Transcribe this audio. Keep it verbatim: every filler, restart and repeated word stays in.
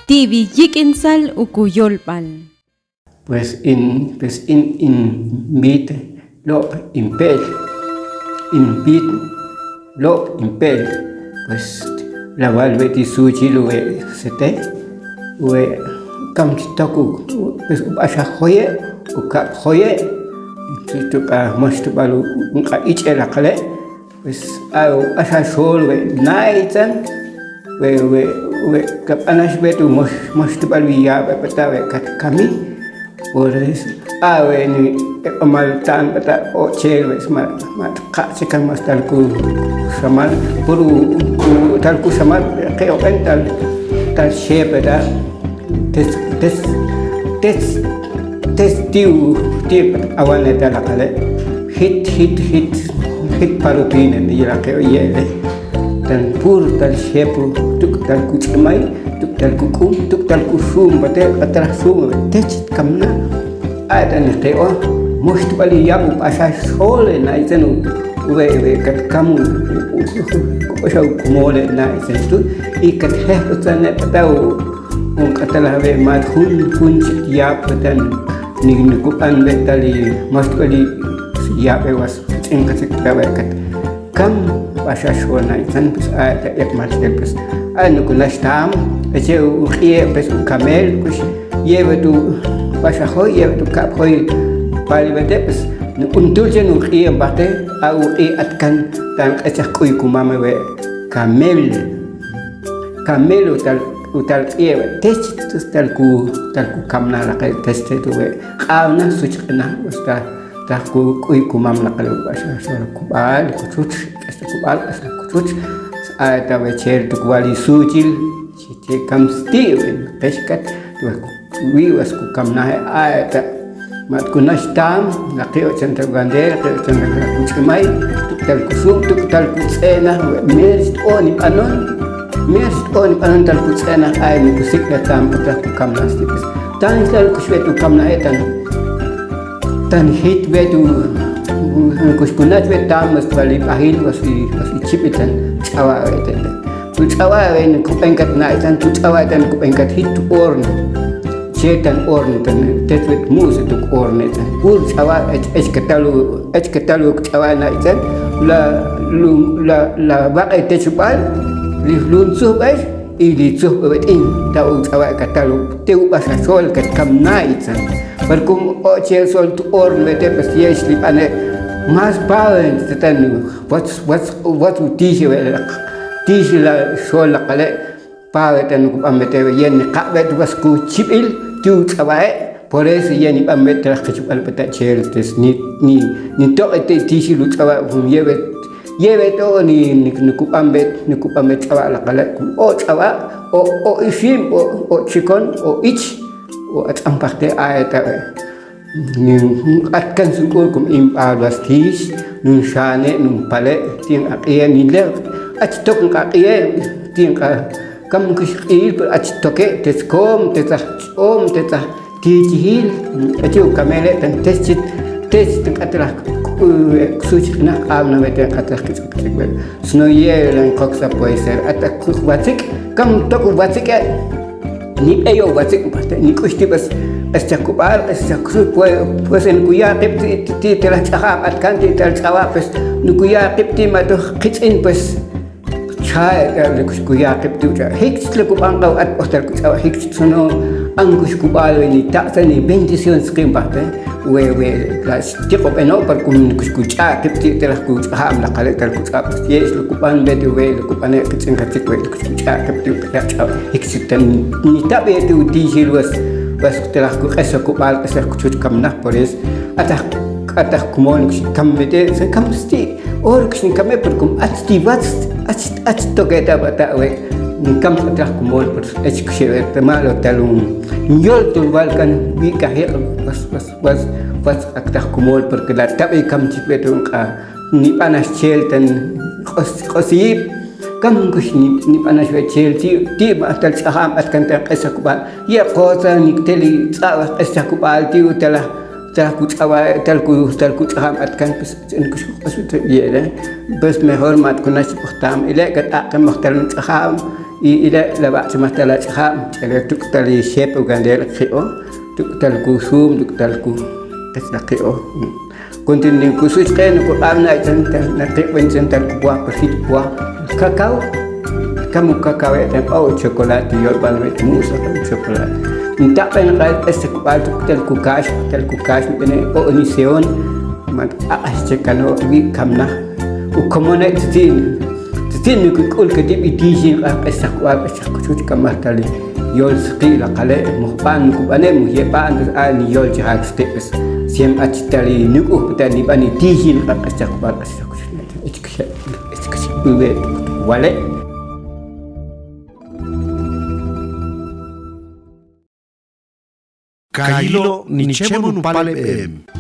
Ti'wi yik'in sal uku yolb'al. Pues in, pues in, in bit lob' in pe'el, in bit lob' in pe'el. Pues lawal we' ti' suuchil we' sete, we' kam chi tok u, pues u b'axaj joye', u kab' joye', tu k'a moxtub'al u, u q'a' ich'el aqale', pues a, u b'axaj xol we' na'itzan, we', we', we' ka b'anax we' tu' mox, moxtub'al wi yab'e b'ata' we' kat kami. Por eso a we' ni, e, k'amal ta'n b'ata' ochel we' ma, ma tqaq' chekan mas tal ku xamal, por u, u, tal ku xamal, ke oq'en tal, tal xep b'ata'. Test, test, test, test ti'w, ti'w awane' tal aqale'. Jit, jit, jit, jit parupine' yilaqe' oye'le'. Tan pur tal xepu, tuk' tal ku ch'imay, tuk' tal ku k'um, tuk' tal ku xum, bate' b'atraj xum, test kamna. A' tan qe'o, moxtub'al yab' u b'axaj xol na'itzan u, we', we' kat kam u, u, u, u, u b'axaj u k'umole' na'itzan tu', y kat jejtzane' b'ata' u, un q'atalaj we' mat jun, jun chik yab' b'ata' ni, ni ku b'an b'etal y moxtub'al yab'e was ch'in qachik b'ata' we' kat kam b'axaj xol na'itzan, pues a' ta iq'mal ch'el, pues a' nukunax tam, eche u q'i'e', pues u kamel, pues yebe tu' b'axaj joy, yebe tu' kab' joy, pali b'ate', pues nuq'untul che nuq'i'e' b'ate', a' u q'i' atkan, tan q'echaj k'uy ku mame we' kamel. Kamel u tal, u tal q'i'e' we' test, tal ku, tal ku kamnaj laqe' test tu' we' q'awna suchq'inaj, pues ta, ta ku k'uy ku mam laqe' le' u b'axaj xol kub'al ku txutx, q'es ta kub'al, q'es ta ku txutx, a' ta we' chel tu' ku wal i suuchil, chi che kam sti', we' qex kat, tu' we' ku wi' was ku kamnaje, a' ta ma tkunax tam, laqi' ochan ta bandera, laqi' ochan ta ku ch'imay, tuk' tal ku xub', tuk' tal ku tz'e'naj, we' mer xt'o'on i b'anon, mer xt'o'on i b'anon tal ku tz'e'naj, ay mi ku sik' la tam, tuk' tal ku kamnaj sti', pues tan xlal ku xb'et u kamnaje' tan, tan jitb'et u, ku xkunach b'et tam, mas b'al i b'ajil, was i, was i chib'il tan ch'awa' b'et, b'et. Tu' ch'awa' we' ni ku b'enkat na'itzan, tu' ch'awa' ta ni ku b'enkat jit tu' horno. Che tan horno tan, tet we' mu'se tu' horno tan. Pur ch'awa' ech, ech katal u, ech katal u ch'awa' na'itzan. La, lu, la, la waq'e techub'al, li, luntzujb'ex, y li tzujb'e wet'in, ta u ch'awa' katal u, te u b'axaj xol kat kam na'itzan. Pero como ochel xol tu' horno b'ete', pues yex li b'ane', mas pawen, te tan, Watx', watx', watx' u tix we' laq, tix la xol laqale', pawe ta nukub'an b'ete' we' yen niqaq' b'et was ku chib'il ti' u ch'awa'e', por eso yen nib'an b'et laq qechub'al b'eta' chel, tes ni, ni, ni toq'e te' tixil u ch'awa', jun yebe, yebe to'on ni, ni, nukub'an b'et, nukub'an b'et ch'awa' laqale', o ch'awa', o, o ixim, o, o chikon, o ich, o atz'an pajte' a'e ta we'. Nin jun q'atkan suk'ul kum in b'al was tix, nun xane', nun pale', ti' in q'aq'iye', nin le', ach tok in q'aq'iye', ti' in q'a-, kam kux q'il, pero ach toke', te tzkom, te tzaj ch'om, te tzaj tichijil, achi u kamele', tan tech chit, tech chit in q'atlaj, eh, such q'inaj q'ab'na we' te in q'atlaj kitz'ik, kitz'ik we'. Sino ye' la in qoksa puede ser, ata kux watz'ik, kam tok watz'ik, eh. Nib'eyow watz'ik, ni k'ux ti' b'as, b'as chakub'al, b'as chakub'al, pues, pues, nukuya' qib' ti', ti', ti', te la ch'ajab' atkan ti', te la ch'awa', pues, nukuya' qib' ti', ma' toj qitz'in, pues, cha', eh, le kuya' qib' ti' u ch'awa', jikch' le kub'an qaw at, b'oq tal kuch'awa', jikch', sino, an kuxkub'al, we' nitaq'sa, ni bendición sqin b'ajte. We', we' la xtiq'ob'eno', pero kum kuxkuch'a' qib' ti' te la kuch'ajab' naqale' tal kuch'ab', ye'ex lo kub'an b'et we' lo kub'ane' qitz'in qatz'ik we' lo kuxkuch'a' qib' ti' te la ch'ab', jikch' tan nitab'e' ti' u tixil was, was te la kuq'esokub'al, q'esaj kuchuch kamnaj, por eso ataj, ataj kumol kux kam b'ete', se kam sti', oro kux nikame', pero kum ach ti' watz', ach, ach toke' ta b'ata' we' nikam ataj kumol, pero ech kux ewe' te ma' lo tal un yol tol wal kan wi' kajiq', was, was, was, was aktaj kumol, porque la tab'ey kam chik b'et un q'a nib'anax chel tan q'os, q'os yib', kam kux ni, nib'anax we' chel ti', ti' ma' tal ch'ajab' atkan tan q'esakub'al, ye' qotza nik tel i tz'a'waj q'esakub'al ti' u talaj, talaj kuch'awa', tal ku, tal kuch'ajab' atkan, pues, chen kux q'os u te' yele', pues, mejor ma' tkunax chi pojtam, ile' kat aq'em mojtal un ch'ajab', I ila' la waq'chmaj tal ach'jab' ch'elel tuk'tal i xep o kandel qi'o, tuk'tal ku sum, tuk'tal ku q'echtaq qi'o. Kontinenkusuch qe nukuq'ab' na'y chan tal naqiq'wen chan tal kuwaq paxit kuwaq kakaw. Kamu kakaw e'ten q'o' chocolate yolb'al wet musa chocolate. Ntaq'ben q'al q'echtaq kub'al tuk'tal kukax, tal kukax nb'ene q'o' niseon. Man aq'ax chekano wi kamnaj. U komone' tzitzin. Tzitzin nuk'ul katib' i tixin q'al q'echtaq kub'al q'echtaq kuchut kamaj tal yol sqi' la qale' mojb'an kub'ane' mojyeb'an a niyol chi jaq sqi' pues. Siem ach tal i nuk'uj tal nib'an i tixin q'al q'echtaq kub'al q'echtaq kuchut. Wale'. Kayilo' nichemon upaleb'em.